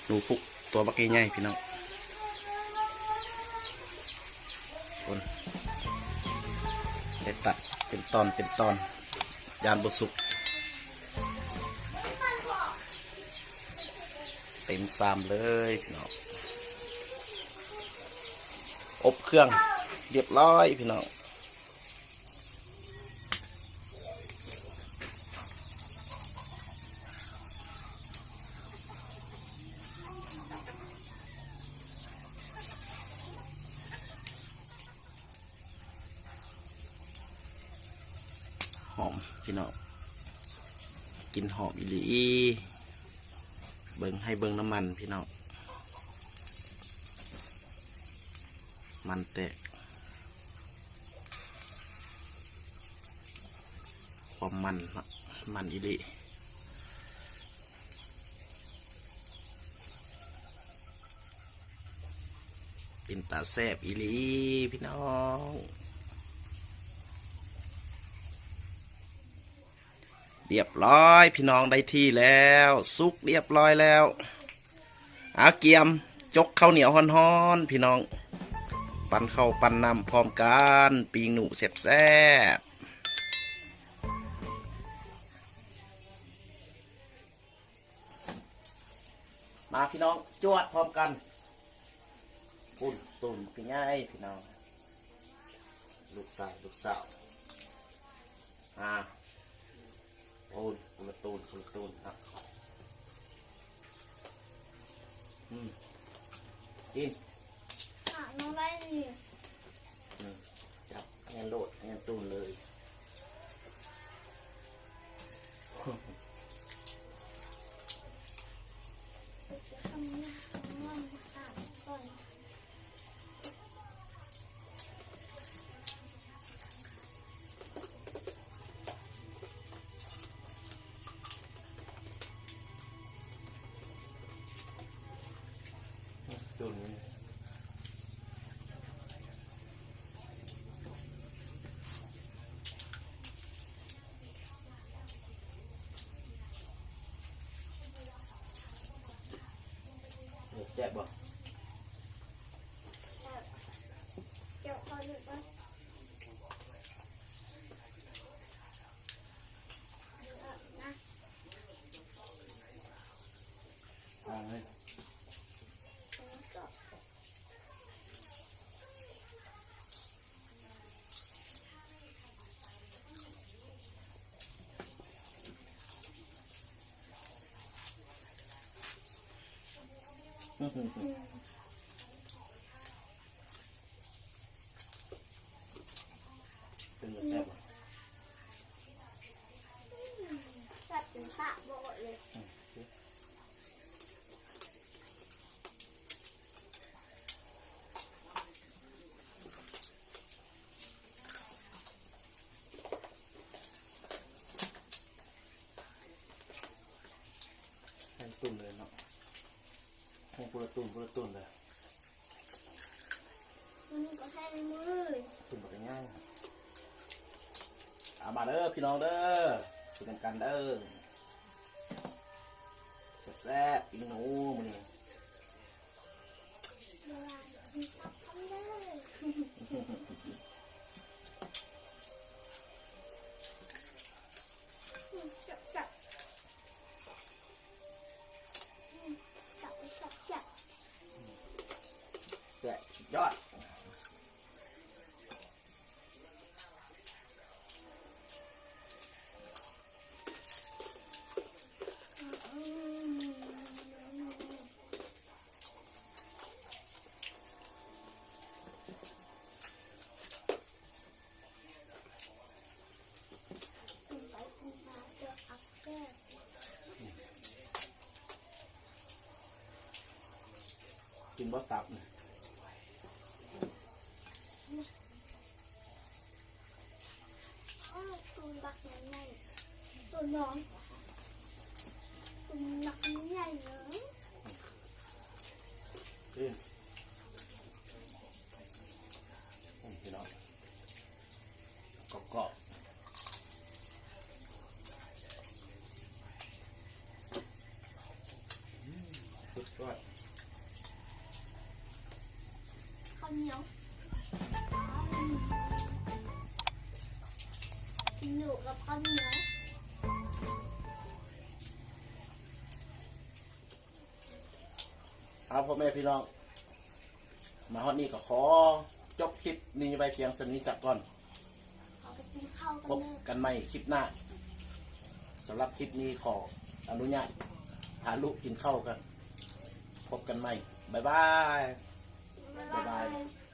ໜູພຸກຕົວບັກໃຫຍ່ໆ ພີ່ນ້ອງ ໂອ້ນ ໄດ້ຕັດເປັນຕອນເປັນຕອນ ຢ້ານບໍ່ສຸກ ເຕັມຊາມເລີຍພີ່ນ້ອງ ອົບເຄື່ອງຮຽບຮ້ອຍພີ່ນ້ອງ. ຫອມພີ່ນ້ອງ ກິ່ນຫອມອີ່ຫຼີ ເບິ່ງ ໃຫ້ເບິ່ງນ້ຳມັນພີ່ນ້ອງ ມັນແຕກ ຄວາມມັນເນາະ ມັນອີ່ຫຼີ ເປັນຕາແຊບອີ່ຫຼີພີ່ນ້ອງ. ຮຽບຮ້ອຍພີ່ນ້ອງ ໄດ້ທີ່ແລ້ວ ສຸກຮຽບຮ້ອຍແລ້ວ ອາ ກຽມຈົກເຂົ້າໜຽວຮ້ອນໆ ພີ່ນ້ອງ ປັ້ນເຂົ້າປັ້ນນ້ຳພ້ອມກັນ ປີ້ງໜູແຊບໆ. ມາພີ່ນ້ອງ ຈວດພ້ອມກັນ ປຸ້ນ ຕູນບັກໃຫຍ່ພີ່ນ້ອງ ລູກຊາຍ ລູກສາວ ອາ ໂອ້ຍ ຄົນລະຕູນ ຄົນລະຕູນ ອາ ອືມ ກິນ ອາ ນ້ອງໄດ້ນີ້ ອືມ ຈັບ ແມ່ນໂລດ ແມ່ນຕູນເລີຍ. ແຊບບໍ່? ແຊບ ເຈົ້າຂໍດູກ່ອນ ເອົາເລີຍ. ເປັນແບບແຊບບໍ່? ແຊບຈົນປາກບໍ່ເບິດເລີຍ. ແຫ້ງຕຸ້ມເລີຍເນາະ ແຫ້ງພຸ້ນລະຕຸ້ມ ພຸ້ນລະຕຸ້ມເລີຍ ມັນກໍແຫ້ງມື ຕຸ້ມບັກໃຫຍ່ ເອົາມາເດີພີ່ນ້ອງເດີ ກິນນຳກັນເດີ ແຊບໆ ກິນໜູມື້ນີ້. ແຊບສຸດຍອດ. ກິນບໍ່ຕັບນີ້? ອ້າວ ຕູນບັກໃຫຍ່ໆ ຕູນນ້ອຍ ຕູນບັກໃຫຍ່ເລີຍ ກິນ ອືມ ພີ່ນ້ອງ ກອບໆ ອືມ ສຸດ ເຂົ້າໜຽວ ກິນຢູ່ກັບເຂົ້າໜຽວ. ເອົາ ພໍ່ແມ່ພີ່ນ້ອງ ມາຮອດນີ້ກໍຂໍຈົບຄລິບນີ້ໄວ້ພຽງສ່ຳນີ້ສາກ່ອນ. ເຮົາໄປກິນເຂົ້າກັນ ພົບກັນໃໝ່ຄລິບໜ້າ. ສຳລັບຄລິບນີ້ຂໍອະນຸຍາດພາລູກກິນເຂົ້າກັນ. ພົບກັນໃໝ່. ບາຍບາຍ. ບາຍບາຍ. ບາຍບາຍ.